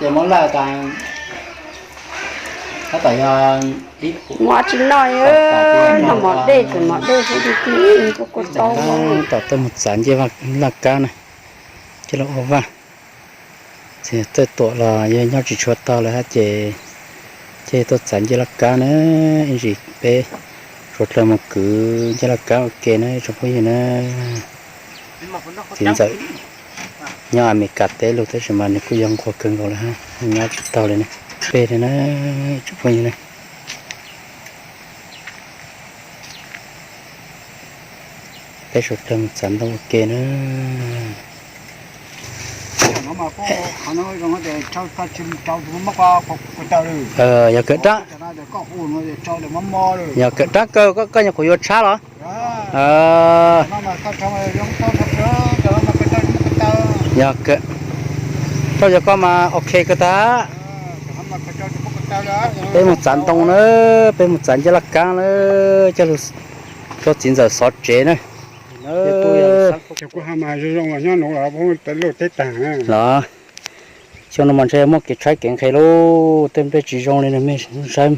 Muab laj tas, tab tom yog ib, muab tsis noj, noj mov dej, tseem mov dej xwb, kuj kua taub. Tab tom tuaj mus txav ncej laj kab na, coj los ua vaj. Txawj tuam los yog nyob tsis tshua tau lawm hab ces, ces tuaj txav ncej laj kab na, ib ntsis peb suav dlawg mus kwv ncej laj kab ua ke na tsoom phooj ywg na. Txiv ntxawm nyob Amelikas teb lug tab sis mas nws kuj yog nquag kawg nkaus lawm hab, nyob tsis taug li na. Peb na, tsoom phooj ywg na, peb suav dlawg mus txav ntoo ua ke na. Yog kawm, yog kawm rab kaw koj, koj nyuam qhuav yuav tshab los? Yog kawm, rau yog koj mas ok kawg tag. Peb mus txav ntoo na, peb mus txav ncej laj kab na, coj lug rau txiv ntxawm xov tsev na. Los, xyoo no mas ntshe muaj kev tshaib kev nqhis lauj, tej nplej tsis zoo li mej saib,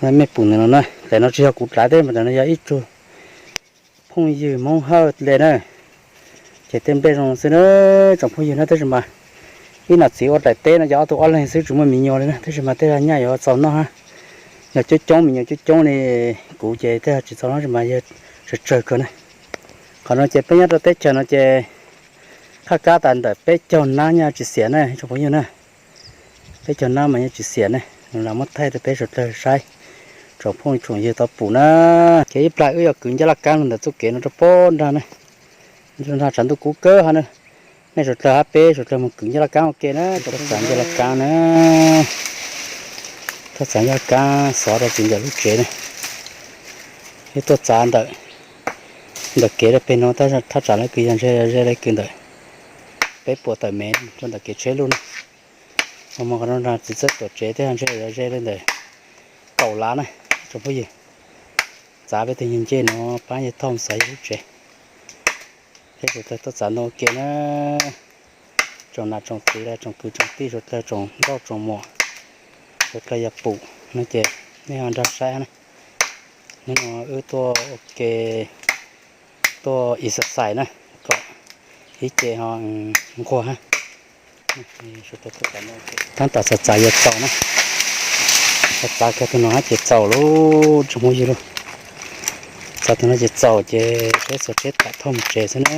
mej pum ntawm no na. Ntawm no tsis yog kuv dlaiv teb, ntawm no yog ib tug phooj ywg Hmoob Hawj le na. Ces tej nplej zoo xwb na tsoom phooj ywg na, tab sis mas ib nam txiv ua dlaim teb no ces ob tug ob leeg xwb tsis muaj me nyuam li na, tab sis mas tej zag nyaj yuav txaus noj hab. Yog coob coob me nyuam coob coob li kuv ces tej zag tsis txaus noj, tab sis mas yog tsawg tsawg kawg na. Qhov no ces peb nyob rau teb chaws no ces qhaj kab tas ntawm peb caug nab nyaj tsis xiam na tsoom phooj ywg na. Peb caug nab mas nyaj tsis xiam ne, los muab thaij rau peb suav dlawg saib, tsoom phooj tsoom ywg tau pum na. Ces ib plag wb yuav kwv ncej laj kab ntawm txuj kev no rau pem nrag na, nrag tshav ntuj kub kawg hab na. Nej suav dlawg hab peb suav dlawg mus kwv ncej laj kab ua ke na, tuaj txav ncej laj kab na. Tuaj txav ncej laj kab xov rau txiv ntxawm lub tsev na. Wb tuaj txav ntawm, ntawm kev rau pem no, thaj tsam lawv kws yog ntshe ze li kws ntawm peb puas tawm mev rau ntawm kev tsheb lug na. Ho mus qhov no txiv txawj tuam tsev thiab ntshe yuav ze li ntawm kaum lav na tsoom phooj ywg. Txav peb tug nyuag ncej no pab yawg Thoj xov yawg lub tsev. Peb suav dlawg tuaj txav ntoo ua ke na. Tsoom nam tsoom txiv los tsoom kwv tsoom tij suav dlawg tsoom nkauj tsoom muam, suav dlawg yog pum no ces nej ho nrog saib na. Hnub no wb tuaj ua ke, tuaj exercise na, kom ib ce ho nquag hab. Tab tom txav txav yuav txaus na. Txav txav kiag tus no hab ces txaus lauj tsoom phooj ywg lauj. Txav tus no ces txaus ces peb xuas tsheb tam thauj mus tsev xwb na.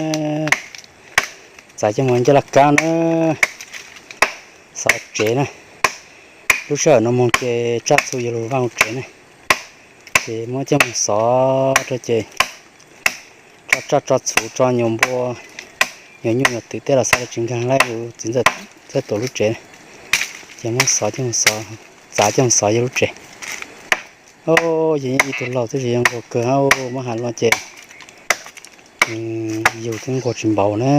Txav coj mus ncej laj kab na, xov tsev na. Lub sij hawm no moog ces tsaj txhu yuav lug vaaj tsev ne, ces muab coj moog xov rau ces tso tsaj tso txhu tso nyuag npua, nyuag nyuj nyuag twm tej los xav tsis nkaag lawm, yug txiv ntxawm Txawj Tuam lub tsev, ces muab xov coj moog xov, txav coj moog xov yawg lub tsev. Yawg yeej ib tug laug twb tsis yog nquag kawg, muab has los ces yug twb nquag tsis npaum na.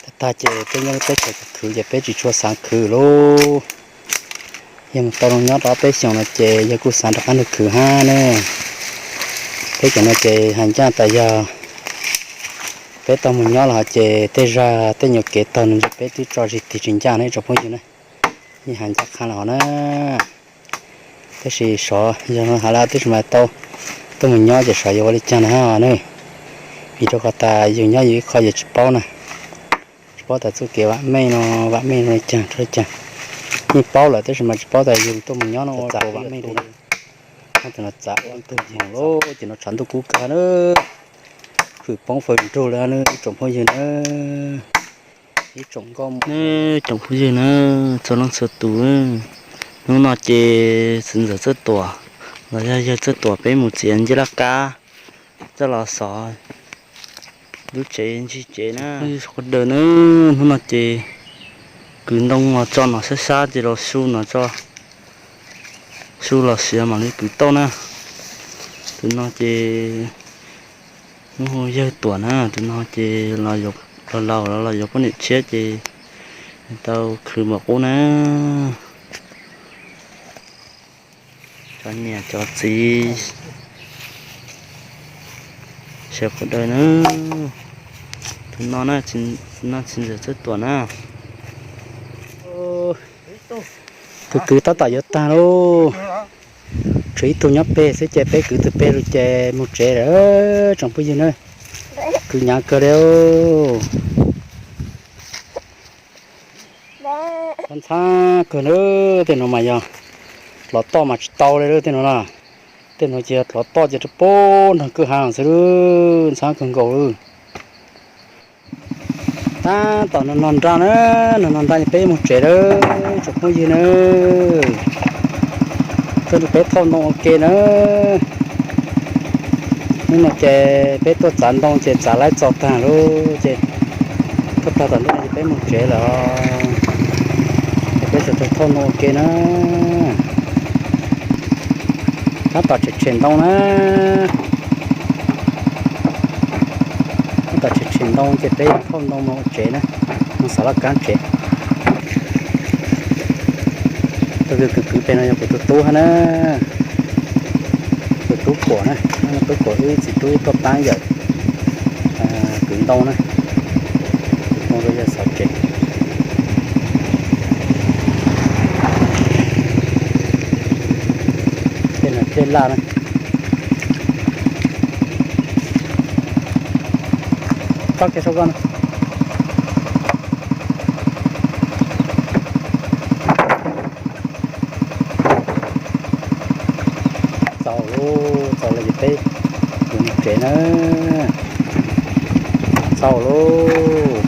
Tag tag ces peb nyob lub teb chaws khwv ces peb tsis tshua xaav khwv lauj. Yog mus tau nyob rau peb xyoos no ces yawg kuj xaav rov qab nrug khwv hab ne. Peb cov no ces has ncaj tas yog peb tau mus nyob los ces tej zag tej nyuag kev taug no ntshe peb twb tso zis tig tsis ncaj ne tsoom phooj ywg na. Yeej has ncaj qha los hov na. Tab sis sov yog has lawm tab sis mas tau tuaj mus nyob ces sov yuav ua li caag na hab ne. Vim rau qhov tas yus nyob yus ib qho yus tsis paub na. Tsis paub tas txuj kev vam meej no, vam meej no li caag rau li caag. Yeej paub lawm tab sis mas tsis paub tas yus tuaj mus nyob no ua vam meej rau. Txav ua tug moog lauj, ces no tshav ntuj kub kawg na. Khwv poob fawm nrug lawm na ib tsoom phooj ywg na. Ib tsoom nkauj, tsoom phooj ywg na, txhua leej txhua tus. Hnub no ces txiv ntxawm Txawj Tuam los yog yawg Txawj Tuam peb mus txiav ncej laj kab coj los xov lub tsev ntsig tsev na. Hnub no ces kwv ntoo los tso no sab sab ces los su no tso, su los siav mam li kwv tauj na. Tus no ces lub hu yawg Tuam na, tus no ces los laus los yuav poj niam tshiab ces tau khwv npaum qub na. Cov niam cov txiv sawv daws na, tus no, tus no txiv ntxawm Txawj Tuam na. Kwv kwv tab tom yuav tag lauj. Tshuav ib tug nyob peg xwb ces peb kwv tus peg lawm ces mus tsev lawm tsoom phooj ywg na. Kwv hnyav kawg li. Ntxhab kawg na, tej nuav mas yog hlov toj mas tsis tau li lawm tej nuav na. Tej nuav ces yog hlov toj ces rau puag nraag kwj ha xwb, ntxhab kawg nkaus li. Tab tom nag nog nra na, nag nog nra ces peb mus tsev lawm tsoom phooj ywg na. Tuaj nrog peb thauj ntoo ua ke na. Hnub no ces peb tuaj txav ntoo ces txav laib txaus tag lauj ces thauj tag tom ntej no ces peb mus tsev lawm. Ces peb tsuas tuaj thauj ntoo ua ke na. Tab tom tshem tshem ntoo na. Tab tom tshem tshem ntoo ces peb yuav thauj ntoo mus ua tsev na, mus xav laj kab tsev. Tus kwv kwv peg no yog kuv tus tub hab na, tus tub Kuam na, tub Kuam wb txiv tub tuaj paab yawm kwv ntoo na, kwv ntoo rau yawg xov tsev. Tej no dlej laj na. Txog kiag sau koj no. Txaus lauj, txaus lawm ces peb yuav mus tsev na. Txaus lauj,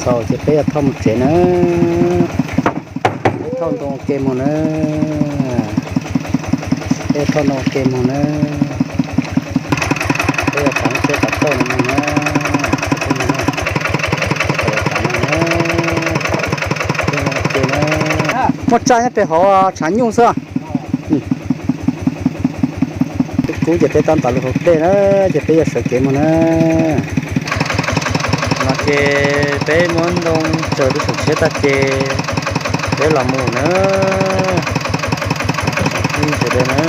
txaus ces peb yuav thauj mus tsev na. Peb thauj ntoo ua ke mus na. Peb thauj ntoo ua ke mus na. Peb yuav tsav teb tsav tauj no mus na. Muaj tsaj nyob pem hauv tshav nyuj xwb. Kub kub ces peb tab tom lug haus dej na, ces peb yuav sawv kev mus na. No ces peb muab ntoo tsaws rau saum tshiab tag ces peb los mus na. Sawv daws na.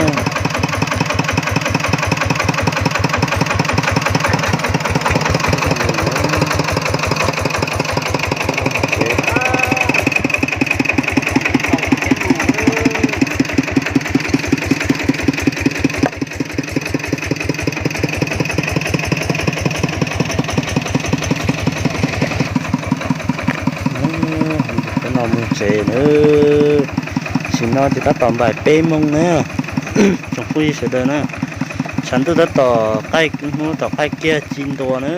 Peb no mus tsev na. Tam sim no ces tab tom npaum peb moos na. Tsoom phooj ywg sawv daws na, tshav ntuj tab tom qaij, hnub tom qaij kiag ci ntua na.